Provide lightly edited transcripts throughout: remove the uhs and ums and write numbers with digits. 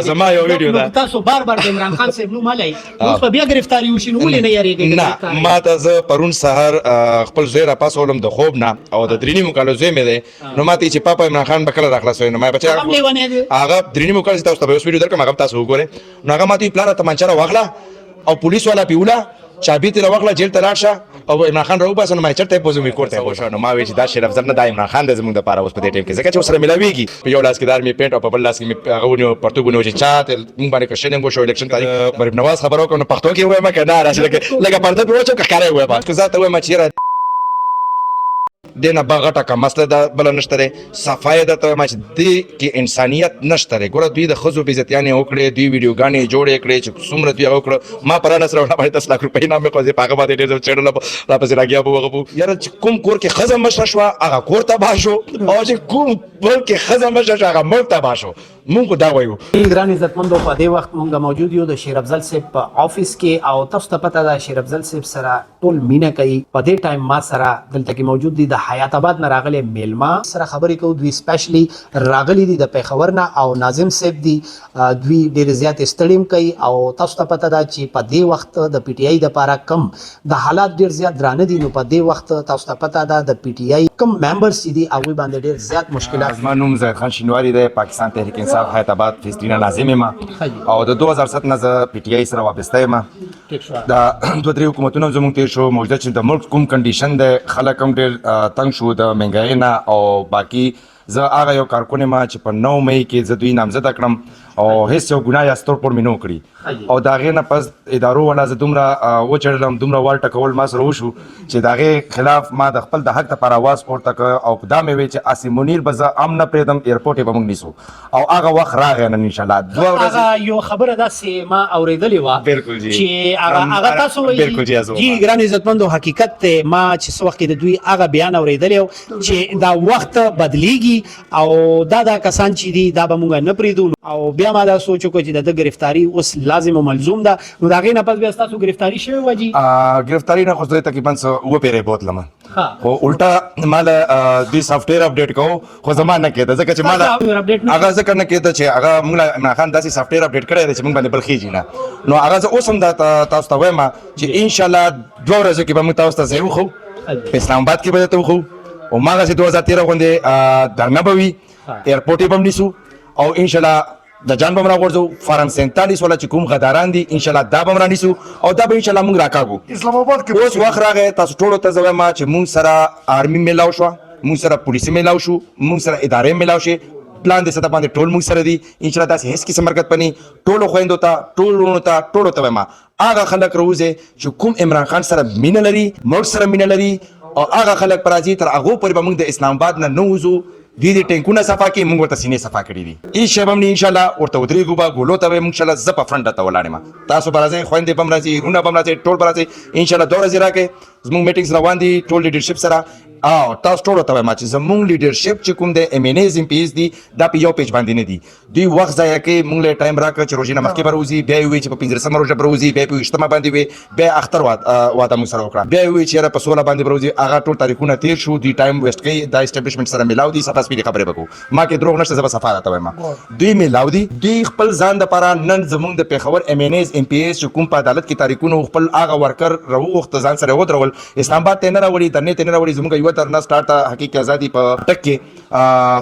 زما یو ویډیو ده. تاسو بار بار د عمران خان صاحب نوم الای، اوس به بیا گرفتاری وشي، نو ولې نه یریږئ؟ نه، ما ته زه پرون سهار خپل زوی را پاسولم د خوب نه، او د 3.5 کالو زوی مې دی، نو ما ته چې پاپا عمران خان به کله راخلاصوي؟ نو ما بچا هغه 3.5 کالو، تاسو ته به اوس ویډیو درکړم، هغه تاسو وګورئ. نو هغه ما ته پلار تمانچه راواخله او پولیس والا پیوله چابي ته راوخله، جیل ته لاړ شه او عمران خان راوباسه. نو ما چرته پوزو می کوړته پوښه. نو ما وی چې دا شیر افضل نه، دا عمران خان د زموږ د پاره اوس په دې ټیم کې، ځکه چې سره ملاویږي. په یو لاس کې دار می پینټ او په بل لاس کې می هغه ونیو، پرتوګ ونیو، چې چا ته موږ باندې کوشننګ وشو. الیکشن تاریخ مریم نواز خبرو کوم، پښتو کې وایم که نه راشه، لکه پرده په وچو که ښکاره وایم که ذات وایم چې یاره دینه بغټه کا مسله دا بل نشته دی، صفای ده ته ما چې دې کې انسانیت نشته دی. ګوره، دوی د ښځو بېعزتیانې وکړې، دوی ویډیوګانې جوړې کړې، چې څومره دوی هغه وکړه. ما پر نصر ولا باندې 10 لاک روپۍ نامې خو په هغه باندې ډېر چړل را پسې راګیا په وغه. یاره، چې کوم کور کې ښځه مشره شوه هغه کور تباه شو، او چې کوم ملک کې ښځه مشره شوه هغه ملک تباه شو. مونږ دا وایو. ګران عزتمندو، په دې وخت مونږ موجود یو د شیر افضل صاحب په آفیس کې، او تاسو ته پته ده شیر افضل صاحب سره ټول مینه کوي. په دې ټایم ما سره دلته کې موجود دي د حیات آباد نه راغلي میلمه، سره خبرې کوو. دوی سپیشلی راغلي دي د پېښور نه او ناظم صاحب دي. دوی ډېر زیات ستړي هم کوي، او تاسو ته پته ده چې په دې وخت د پی ټی آی د پاره کم د حالات ډېر زیات درانه دي. نو په دې وخت تاسو ته پته ده د پی ټی آی کم ممبرز چې دي هغوی باندې ډېر زیات مشکلات. زما نوم زاهد خان شینواری دی، پاکستان تحریک انصاف حیات آباد فیز 3 ناظم یم، او د 2007 نه زه پی ټی آی سره وابسته یم. دا دوه درې حکومتونه زموږ تیر شو. موجوده چې د ملک کوم کنډیشن دی، خلک هم ډېر تنګ شو د مهنګایۍ نه، او باقي زه هغه یو کارکن یم چې په 9 مئی کې زه دوی نامزده کړم او هیڅ یو ګناه یا ستر پور مې نه وکړي. او د هغې نه پس ادارو والا زه دومره وچړلم، دومره وال ټکول ما سره وشو چې د هغې خلاف ما د خپل د حق لپاره اواز پورته کړ، او دا مې وی چې عاصم منیر به زه هم نه پرېږدم، ایرپورټ یې به موږ نیسو، او هغه وخت راغی نن انشاءالله دوه ورځې. هغه یو خبره داسې ما اورېدلې وه. بالکل جی. چې هغه تاسو وایي. بالکل جی. جی، ګران عزتمندو، حقیقت ته ما چې څه وخت کې د دوی هغه بیان اورېدلی چې دا وخت بدلیږي او دا کسان چې دي دا به مونږ نه پریدو، او بیا ما دا سوچ وکړ چې د گرفتاری اوس لازم او ملزوم ده. نو دا غي نه پس بیا تاسو گرفتاری شوی و جی؟ گرفتاری نه خو زه تقریبا څه اووه پیرې بوتلم، خو الټا مال دوی سافټویر اپډیټ کو، خو زما نه کېده، ځکه چې مال هغه ځکه نه کېده چې هغه موږ عمران خان داسې سافټویر اپډیټ کړی دی چې موږ باندې بل خېږي نه. نو هغه زه اوس هم دا تاسو ته وایم چې ان شاء الله 2 ورځو کې به موږ تاسو ته ځای وښو، په اسلام آباد کې به درته وښو، او ماغسې 2013 غوندې درنه به وي، ایرپورټ یې به هم نیسو، او ان شاء الله د جان به هم راغورځو. فارم 47 والا چې کوم غداران دي، ان شاء الله دا به هم رانیسو او دا به ان شاء الله موږ راکاږو. اسلام آباد کې اوس وخت راغی. تاسو ټولو ته زه وایم چې موږ سره آرمي میلاو شوه، موږ سره پولیسي میلاو شو، موږ سره ادارې میلاو شي، پلان د سطح باندې ټول موږ سره دي. ان شاء الله داسې هیڅ قسم حرکت پني. ټولو خویندو ته، ټولو وروڼو ته، ټولو ته وایم، هغه خلک راوځي چې کوم عمران خان سره مینه لري، ملک سره مینه لري، او هغه خلک پر راځي. تر هغو پورې به موږ د اسلام آباد نه نه وځو. دوی دې ټینکونه صفا کړي، موږ ورته سینې صفا کړي دي. هیڅ شی به هم نه، انشاءالله ورته ودرېږو به. ګولو ته به موږ انشاءالله زه په فرنټ ته ولاړ یم. تاسو به راځئ، خویندې به هم راځي، وروڼه به هم راځي، ټول به راځئ انشاءالله. 2 ورځې راکړئ، زموږ میټینګز روان دي ټول لیډرشپ سره. او تاسو ټولو ته وایم چې زموږ لیډرشپ چې کوم دی، ایم این ایز، ایم پی ایز دي، دا په یو پیج باندې نه دي. دوی وخت ضایع کوي. موږ له ټایم راکړ چې روژې نه مخکې به راوځي، بیا یې وویل چې په 15مه روژه به راوځي، بیا په 21مه باندې وي، بیا اختر واده موږ سره وکړه، بیا یې وویل چې یاره په 16 باندې به راوځي. هغه ټول تاریخونه تېر شو. دوی ټایم ویسټ کوي. دا اسټابلیشمنټ سره ملاو دي. صفا سپینې خبرې به کوو، ما کې دروغ نشته، زه به صفا راته وایم. دوی ملاو دي. دوی خپل ځان دپاره نن زموږ د پېښور ایم این ایز، ایم پی ایز چې کوم په عدالت کې تاریخونه، خپل هغه ورکر راوغوښته، ځان سره ودرول، اسلام آباد ته نه راوړي، درنې ته نه راوړي. زموږ یوه درنه سټارټ ته حقیقي ازادي په ټک کې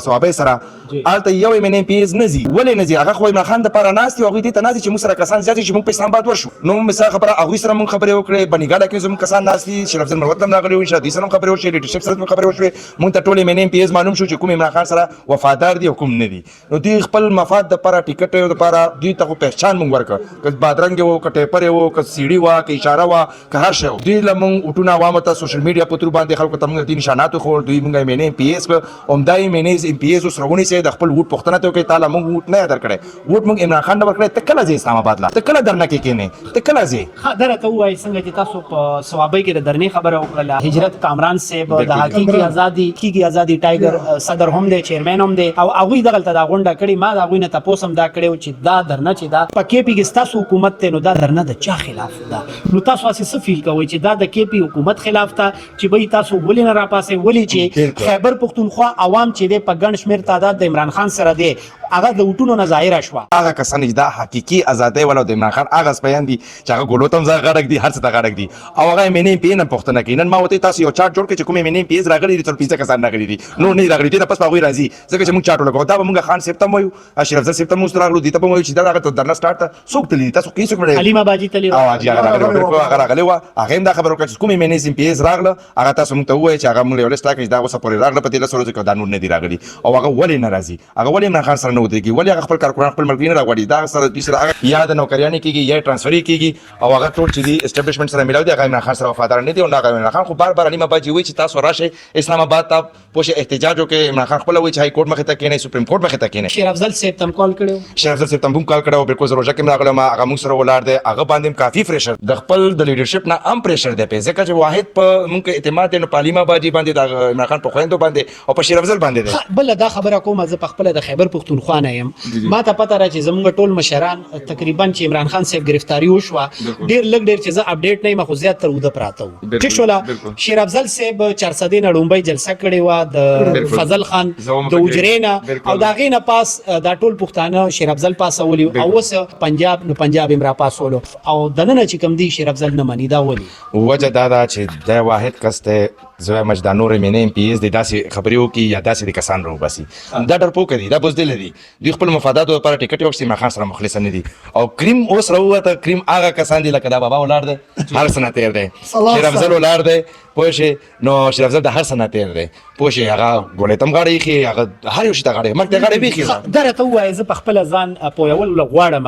صوابۍ سره، هلته یو ایم این ایم پی ایز نه ځي. ولې نه ځي؟ هغه خو عمران خان دپاره ناست دي، هغوی دې ته ناست دي چې موږ سره کسان زیات دي چې موږ په اسلام آباد ورشو. نو مثال خبره، هغوی سره موږ خبرې وکړې. بنیګاله کې زموږ کسان ناست دي، شیر افضل مروت هم راغلي وو، ان شاء الله دوی سره هم خبرې وشوې، لیډرشپ سره هم خبرې وشوې. موږ ته ټول ایم این ایم پی ایز معلوم شو چې کوم عمران خان سره وفادار دي او کوم نه دي. نو دوی خپل مفاد دپاره، ټیکټ دپاره، دوی ته خو پهچان موږ ورکړ، که بادرنګ وو، که ټیپر وو، که سیړي وه، که اشاره وه، که هر شی. دوی له موږ ووټونه عوامو ته سوشل میډیا په ترو باندې خلکو ته موږ دې نشانات وښول. دوی موږ ایم این ایم پی ایس کړ. همدا ایم این ایز، ایم پی ایس اوس راونیسئ، د خپل ووټ پوښتنه ته وکړئ. تا له موږ ووټ نه درکړی، ووټ موږ عمران خان نه ورکړی. ته کله ځې اسلام آباد له؟ ته کله درنه کې کښېنې؟ ته کله ځې؟ ښه، دا راته ووایئ، څنګه چې تاسو په صوابۍ کې د درنې خبره وکړله، هجرت کامران صاحب د حقیقي ازادي ټایګر صدر هم دی، چیرمن هم دی، او هغوی دغلته دا غونډه کړې. ما د هغوی نه تپوس هم دا کړی چې دا درنه چې دا په کې پي کې ستاسو حکومت دی، نو دا درنه د چا خلاف ده؟ نو تاسو هسې څه فیل کوئ چې دا د کې پي حکومت خلاف ده چې به تاسو ولې نه راپاسئ؟ ولې چې خیبر پښتونخوا عوام چې دی په ګڼ شمېر تعداد د عمران خان سره دی. هغه د ووټونو نه ظاهره شوه. هغه کسان چې دا حقیقي ازادۍ والا او د عمران خان هغه سپیان دي چې هغه ګولو ته هم ځان غاړه ږدي، هر څه ته غاړه ږدي او هغه ایم این ایم پي اې نه پوښتنه کوي. نن ما ورته تاسو یو چارټ جوړ کړئ چې کوم ایم این ایم پي ایز راغلي دي، څلور پنځه کسان راغلي دي، نور نه دي راغلي، دې نه پس به هغوی راځي، ځکه چې موږ چارټ ولګاوه. دا به موږ خان صاحب ته هم وایو، اشرف افضل صاحب ته هم اوس راغلو، دې ته به هم وایو چې دا هغه ته درنه سټارټ ته څوک تللي دي، تاسو کې څوک مړ حلیمه باجي تللې وه. او حاجي هغه راغلې وه، بالکل هغه راغلې وه، هغې هم دا خبره وکړه چې کوم ایم این ایز ایم پي ایز راغله هغه تاسو موږ ته ووایئ چې هغه موږ له یو لست راکړئ چې دا اوسه پورې راغله په دې لسو ورځو کې او دا نور نه دي راغلي او هغه ولې نه راځي، هغه ولې عمران خان سره نه ودرېږي، ولې هغه خپل کارکنان خپل ملګري نه راغواړي، دا سره دوی سره هغه یا د نوکریانې کېږي یا یې ټرانسفرې کېږي او هغه ټول چې دي اسټبلشمنټ سره ملاو دي، هغه عمران خان سره وفادار نه دي او نه هغه عمران خان خو بار بار علیمه باجي وایي چې تاسو راشئ اسلام اباد ته پوه شئ احتجاج وکړئ، عمران خان خپله وایي چې های کورټ مخې ته کېنئ، سپریم کورټ مخې ته کېنئ. شیر افضل صاحب ته هم کال کړی و؟ شیر افضل صاحب ته هم کال کړی و، بالکل زه روژه کې هم راغلی وم، هغه موږ سره ولاړ دی، هغه باندې هم کافي پریشر د خپل د لیډرشپ نه هم پریشر دی پې، ځکه چې واحد په موږ کې اعتماد دی نو په علیمه باجي باندې، د عمران خان په خویندو باندې او په شیر افضل باندې دی. ښه بله دا خبره کوم، زه په خپله د خیبر پښتونخوا نه یم، ما ته پته ده چې زموږ ټول مشران تقریبا چې عمران خان صاحب گرفتاری وشوه ډیر لږ ډیر چې زه اپډیټ نه یم خو زیات تر اوده پراته وو، ټیک شوله. شیر افضل صاحب چارسدې نه ړومبۍ جلسه کړې وه د فضل خان د حجرې نه او د هغې نه پاس دا ټول پښتانه شیر افضل پاسولي او اوس پنجاب نو پنجاب هم را پاسولو او دننه چې کوم دی شیر افضل نه مني، دا ولې؟ وجه دا ده چې دا واحد کس دی، زه وایم چې دا نور ایم این ایم پي ایس دی داسې خبرې وکړي یا داسې د کسان راوباسي، دا ډرپوکه دي، دا بزدله دي، دوی خپل مفاداتو لپاره ټیکټ یې واخیست، عمران خان سره مخلص نه دي. او کریم اوس راووته، کریم هغه کسان دي لکه دا بابا ولاړ دی هر څه نه تیر دی، شیر افضل ولاړ دی پوه شې، نو شیر افضل د هر څه نه تیر دی پوه شې، هغه ګولۍ ته هم غاړه ایښې، هغه هر یو شي ته غاړه، مرګ ته غاړه بیخي. دا راته ووایه، زه په خپله ځان پوهول غواړم،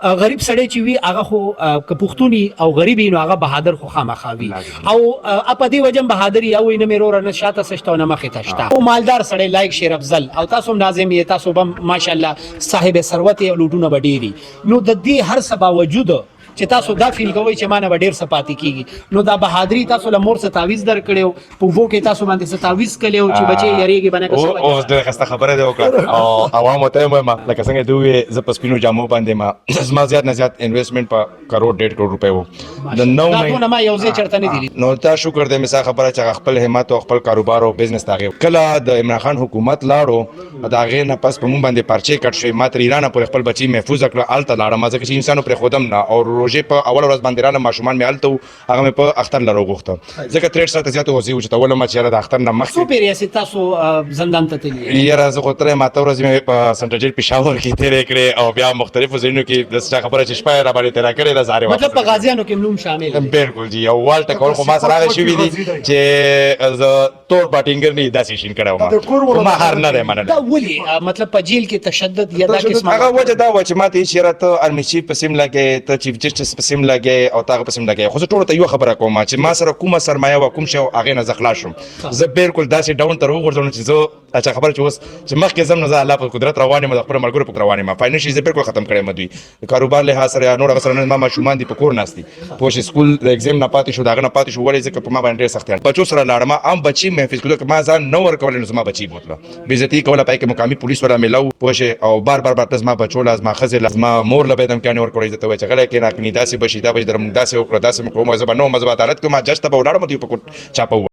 غریب سړی چې وي هغه خو که پښتون وي او غریب وي نو هغه بهادر خو خامخا وي او په دې وجه هم بهادر وي او نه مې وروره نه شاته څه شته او نه مخې ته شته. او مالدار سړی لایک شیر افضل او تاسو هم ناظم یې، تاسو به هم ماشاءالله صاحب ثروت یې او لوټونه به ډېر وي، نو د دې هر څه باوجود چې تاسو دا فیل کوئ چې ما نه به ډېر څه پاتې کېږي، نو دا بهادري تاسو له مور څه تعویذ درکړی په اوبو کې تاسو باندې څه تعویذ کړی او چې بچی یریږي به نه که څه وجه؟ اوس ډېره ښایسته خبره دې وکړه او عوامو ته هم وایم لکه څنګه دې وویل زه په سپینو جامو باندې ما زما زیات نه زیات انویسټمنټ په کروړ 1.5 کروړ روپۍ وو د نو دا دونه ما یو ځای چېرته نه دي لیدلي. نو تا شکر دی مثال خبره چې هغه خپل همت او خپل کاروبار او بزنس ته هغې کله د عمران خان حکومت لاړو د هغې نه پس په مونږ باندې پرچې کټ شوې، ما تر ایرانه پورې خپل بچي محفوظ کړه، هلته لاړم ځکه چې انسانو پرېښودم نه او روژې په اوله ورځ باندې رالم، ماشومان مې هلته وو، هغه مې په اختر لره وغوښته ځکه ترېټ ساعته زیات وزې اوچتولم چې یاره د اختر نه مخکې. څو پېرې یاست تاسو زندان ته تللي؟ یاره زه خو تللی یم، 8 ورځې مې په سنټر جیل پېښور کې تېرې کړې او بیا مختلفو ځایونو کې داسې چا خبره چې شپه یې راباندې تېره کړې ده، سهار یې مطلب په غازیانو کې نوم شامل دی؟ بالکل جی، یو وال ټکول خو ما سره هغه شوي دي چې زه تور باټینګر نه داسې شین کړی وم، خو ما هار نه دی منلی. دا ولې مطلب په جیل کې تشدد یا دا قسمه؟ هغه وجه دا وه چې ما ته یې چې یاره ته ارمي چیف پسې هم لګې، ته چیف جسټس پسې هم لګې او ته هغه پسې هم لګې، خو زه ټولو ته یوه خبره کوم چې ما سره کومه سرمایه وه کوم شی و هغې نه زه خلاص شوم، زه بالکل داسې ډاون ته راوغورځولم چې زه اچھا خبره چې اوس چې مخکې ځم نو زه الله په قدرت روان یم، د خپلو ملګرو په روان یم، فاینانشلی زه بالکل ختم کړی یم، دوی د کاروبار لحاظ سره یا نور هغه سره نن ما ماشومان دي په کور ناست دي پوه شې، سکول د ایگزام نه پاتې شو، د هغه نه پاتې شو، ولې ځکه په ما باندې ډېر سختیان بچو سره لاړم، عام بچي محفوظ کړو که ما ځان نه ورکول نو زما بچي بوتله بې عزتي کوله، پای کې مقامي پولیس ولا ملاو پوه شې او بار بار بار زما بچو له زما ښځې له زما مور له به یې دمکیانې ورکولې، زه ته وایې چې غلی کښېنه کني داسې به شي دا به شي در موږ داسې وکړه داسې مو کوم زه به نه وم، زه به عدالت کوم جج ته به ولاړم دوی په کوټ چاپه ووهل.